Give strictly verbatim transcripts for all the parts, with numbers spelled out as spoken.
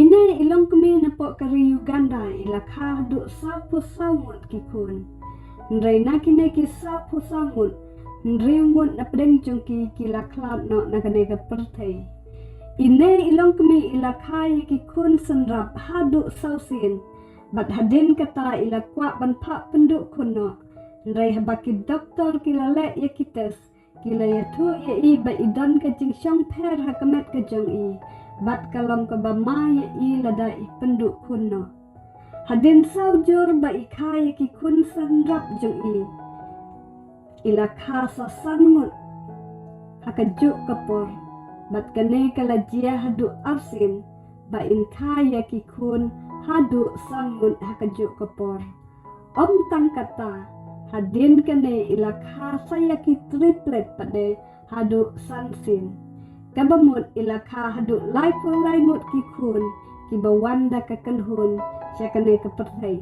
Ine i longkmie napoh ka ri Uganda i la kha haduh sawphew saw ngut ki khun. Hynrei na kine ki sawphew saw ngut, hynriew ngut na pdeng jong ki ki la khlad noh na kane ka pyrthei. Ine i longkmie i la kha ïa ki khun synrap haduh saw sien. Bad hadien kata i la kwah ban phah pynduh khun noh. Hynrei haba ki doktor ki la leh ïa ki test, ki la ïathuh ïa i ba i don ka jingshong pher ha ka met ka jong i. Bad ka long kaba ma ïa i lada i pynduh khun noh. Hadien saw jur ba i kha ïa ki khun synrap jong i, i la kha sa san ngut ha kajuh ka por. Bad kane ka la jia haduh arsien ba in kha ïa ki khun haduh san ngut ha kajuh ka por. Ym tang kata, hadien kane i la kha sa ïa ki triplet pat de haduh san sien. Kaba mut i la kha haduh laiphew lai ngut ki khun kiba wan da ka kynhun sha kane ka pyrthei.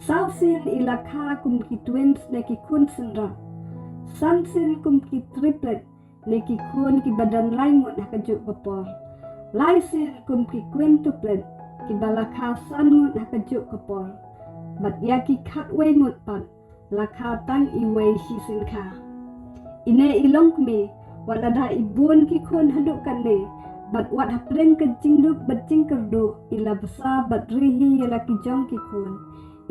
Saw sien i la kha kum ki twins ne ki khun synrap. San sien kum ki triplet ne ki khun kiba don lai ngut ha kajuh ka por. Lai sien kum ki quintuplet kiba la kha san ngut ha kajuh ka por. Bad ïa ki khatwei ngut pat la kha tang iwei shi sien kha. Ine i longkmie, wat lada i bun ki khun haduh kane, bad wat hapdeng ka jingduk bad jingkyrduh i la bsa bad ri hi ïa la ki jong ki khun.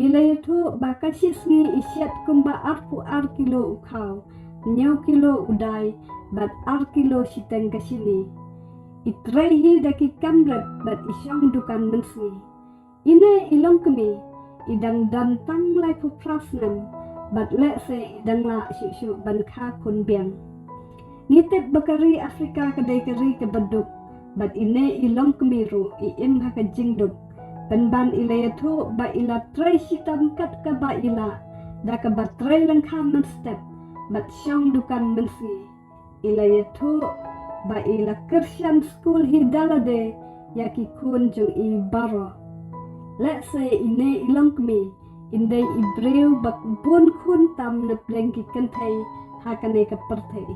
I la ïathuh ba ka shi sngi i shet kumba arphew ar kilo u khaw, hynñiew kilo u dai, bad ar kilo shiteng ka shini. I trei hi da ki kam rep bad i shong dukan mynsngi. Ine i longkmie i dang don tang laiphew phra snem, bad lehse i dang lah shuh shuh ban kha khun biang. Ngi tip ba ka ri Afrika ka dei ka ri kaba duk, bad ine i longkmie ruh i im ha ka jingduk. Pynban i la ïathuh ba i la trei shitom kat kaba i lah, da kaba trei lyngkha mynstep bad shong dukan mynsngi. I la ïathuh ba i la kyrshan skul hi da lade ïa ki khun jong i baroh. Lehse ine i longkmie in dei i briew ba bun khun tam na pdeng ki kynthei ha kane ka pyrthei.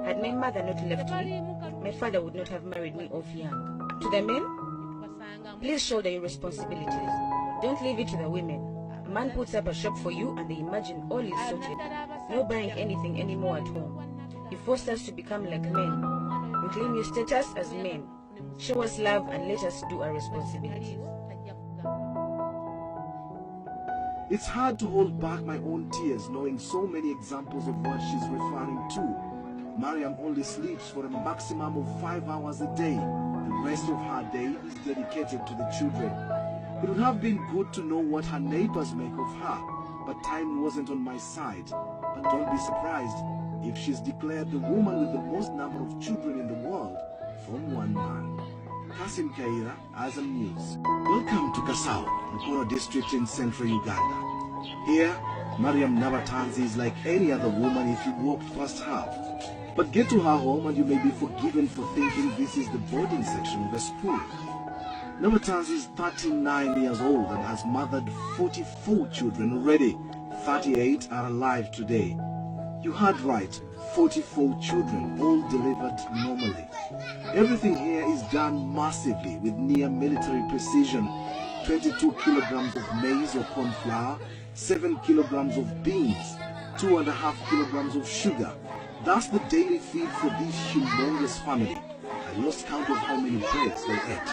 Had my mother not left me, my father would not have married me off young. To the men, please shoulder your responsibilities. Don't leave it to the women. A man puts up a shop for you and they imagine all is sorted. No buying anything anymore at home. You forced us to become like men. You claim your status as men. Show us love and let us do our responsibilities. It's hard to hold back my own tears knowing so many examples of what she's referring to. Mariam only sleeps for a maximum of five hours a day. The rest of her day is dedicated to the children. It would have been good to know what her neighbors make of her, but time wasn't on my side. But don't be surprised if she's declared the woman with the most number of children in the world from one man. Kasim Kaira, Azam News. Welcome to Kasao, Mukoro district in central Uganda. Here, Mariam Nabatanzi is like any other woman if you walked past her. But get to her home and you may be forgiven for thinking this is the boarding section of a school. Nabatanzi is thirty-nine years old and has mothered forty-four children already. Thirty-eight are alive today. You heard right, forty-four children, all delivered normally. Everything here is done massively with near military precision. Twenty-two kilograms of maize or corn flour, seven kilograms of beans, two and a half kilograms of sugar. That's the daily feed for this humongous family. I lost count of how many breads they ate.